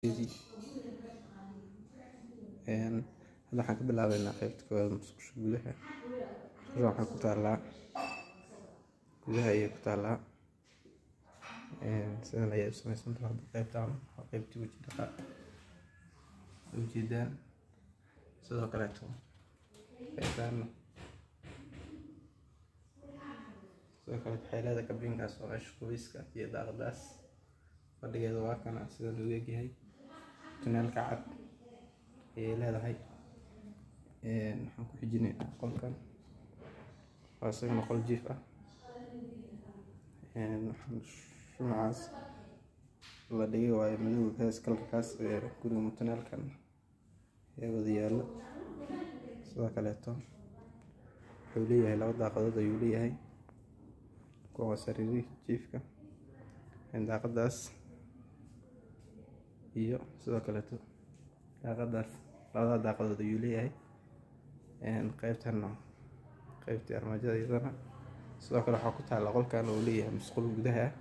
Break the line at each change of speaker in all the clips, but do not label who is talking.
Hadda waxaan ka bilaabeynaa qeybta koowaad, musqusha gudaha. Musqusha waxay ku taalaa gudaha ayay ku taalaa, sidan ayay u sameysan tahay. Hadda qeybtan waa qeybtii waji dhaqa, ujeedaan. Sidoo kaleeto qeybtan sidoo kale waxay leedahay kabinkaas oo meesha qubeyska iyo daaqadaas. Fadhigeeda waa kana, sidan uu egyahay. Tuneelka cad ayay leedahay. Waxaan ku xijinaynaa qolkan, waa isagana qol jiif ah. Waxaan shumacaas la dhigay waayo madowga kalarkaas guriga mutuneelkan ayaa wada yaalo. Sidoo kaleeto wuxuu leeyahay 2 daaqadood ayuu leeyahay. Kuwan waa sariirihii jiifka, daaqadaas iyo sidoo kaleeto daaqadaas, labada daaqadood ayuu leeyahay. Qeybtan qeybtii armaajada iyadana. Sidoo kale waxaa ku taalla qolkan uu leeyahay musqul gudaha ah.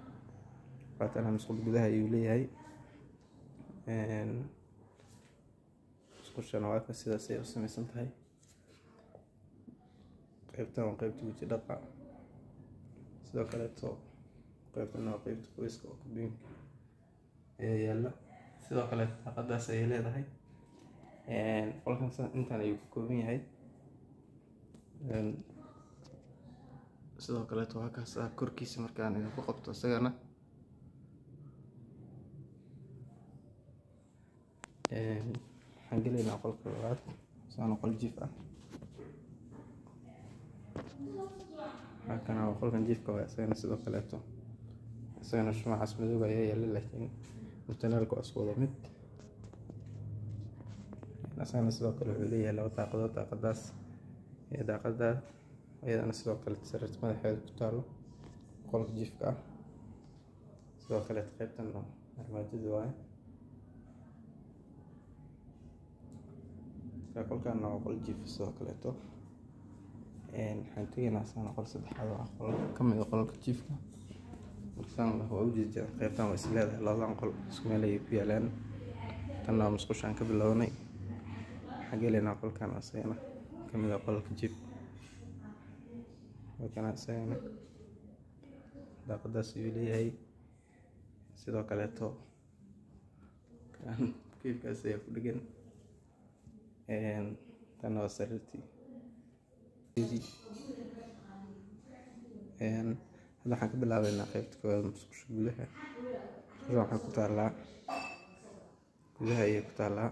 Waatana musqul gudaha ayuu leeyahay. Musqushana waa ka sidaas ay u sameysan tahay. Qeybtan waa qeybta waji dhaqa. Sidoo kaleeto qeybtan waa qeybta qubeyska oo kabinka ayaa yaala. Sidoo kale daaqadaas ayay leedahay. Qolkan intaan ayuu ka kooban yahay. Sidoo kaleeto waa kaas korkiisa markaan idinku qabto isagana. Waxaan gelaynaa qolka labaad, isagana qol jiif ah. Halkana waa qolkan jiifka waa isagana sidoo kaleeto. Isagana shumacaas madowga ayaa yaala, laakiin mutuneelka waa isku wada mid. Isagana sidoo kale wuxuu leeyahay 2 daaqadood, daaqadaas iyo daaqada iyadana. Sidoo kale sariirta madaxeeda ku taalo qolka jiifka ah. Sidoo kaleeto qeybtan armaajada waaye. Qolkan waa qol jiif sidoo kaleeto. Waxaan tegaynaa isagana qol saddexaad oo ah qol ka mid ah qolalka jiifka. Markaan waa ujeedaa qeybtan waa is leedahay, labadan qol isku meel ayay ku yaalaan. Tanna waa musqushaan ka bilownay. Waxaan gelaynaa qolkan, isagana ka mid ah qolalka jiifka. Waa isagana daaqadaas ayuu leeyahay. Sidoo kaleeto kan kiifkaas ayaa ku dhegan. Tanna waa sariirtii. Hadda waxaan ka bilaabeynaa qeybta koowaad, musqusha gudaha. Musqusha waxay ku taalaa gudaha ayay ku taalaa,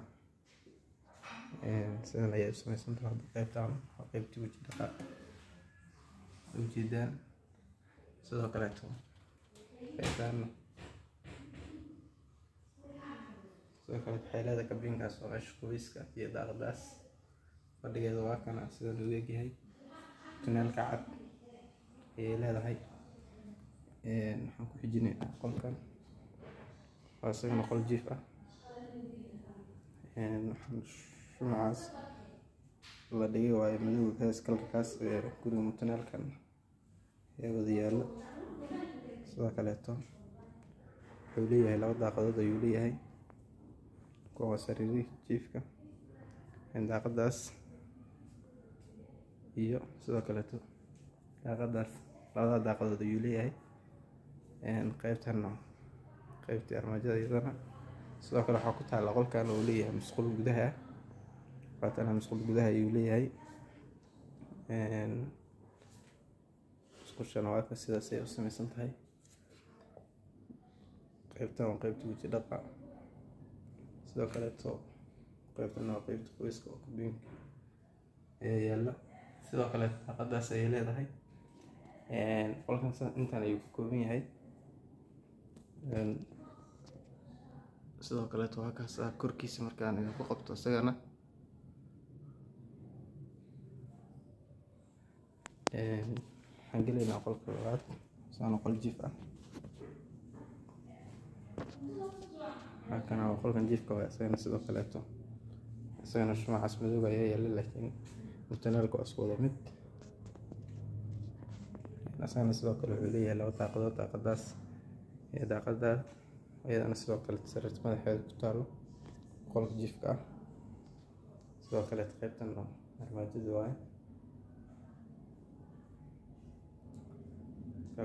sidan ayay u sameysan tahay. Hadda qeybtan waa qeybtii waji dhaqa, ujeedaan. Sidoo kaleeto qeybtan sidoo kale waxay leedahay kabinkaas oo meesha qubeyska iyo daaqadaas. Fadhigeeda waa kana, sidan uu egyahay. Tuneelka cad ayay leedahay. Waxaan ku xijinaynaa qolkan, waa isagana qol jiif ah. Waxaan shumacaas la dhigay waayo madowga kalarkaas guriga mutuneelkan ayaa wada yaala. Sidoo kaleeto wuxuu leeyahay 2 daaqadood ayuu leeyahay. Kuwan waa sariirihii jiifka, daaqadaas iyo sidoo kaleeto daaqadaas, labada daaqadood ayuu leeyahay. Qeybtan qeybtii armaajada iyadana. Sidoo kale waxaa ku taalla qolkan uu leeyahay musqul gudaha ah. Waatana musqul gudaha ayuu leeyahay. Musqushana waa ka sidaas ay u sameysan tahay. Qeybtan waa qeybta waji dhaqa. Sidoo kaleeto qeybtan waa qeybta qubeyska oo kabinka ayaa yaala. Sidoo kale daaqadaas ayay leedahay. Qolkan intaan ayuu ka kooban yahay. Sidoo kaleeto waa kaas korkiisa markaan idinku qabto isagana. Waxaan gelaynaa qolka labaad, isagana qol jiif ah. Halkana waa qolkan jiifka waa isagana sidoo kaleeto. Isagana shumacaas madowga ayaa yaala, laakiin mutuneelka waa isku wada mid. Isagana sidoo kale wuxuu leeyahay 2 daaqadood, daaqadaas iyo daaqada iyadana. Sidoo kale sariirta madaxeeda ku taalo Qolka jiifka ah. Sidoo kaleeto qaybtan armaajada waaye.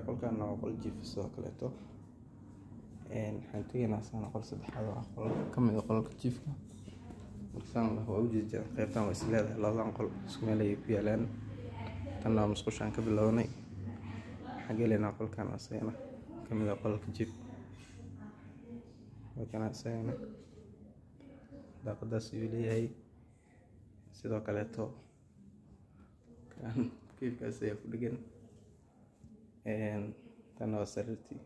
Qolkan waa qol jiif sidoo kaleeto. Waxaan tegaynaa asagana qol saddexaad oo ah qol ka mid ah qolalka jiifka. Markaan waa ujeedaa qaybtan waa is leedahay, labadan qol isku meel ayay ku yaalaan. Tan waa musqushaan ka bilownay. Waxaan gelaynaa qolkan asagana ka mid ah qolalka jiifka. Halkan asagana daaqadaas ayuu leeyahay. Sidoo kaleeto kan kiifkaas ayaa ku dhegan. Tan waa sariirtii.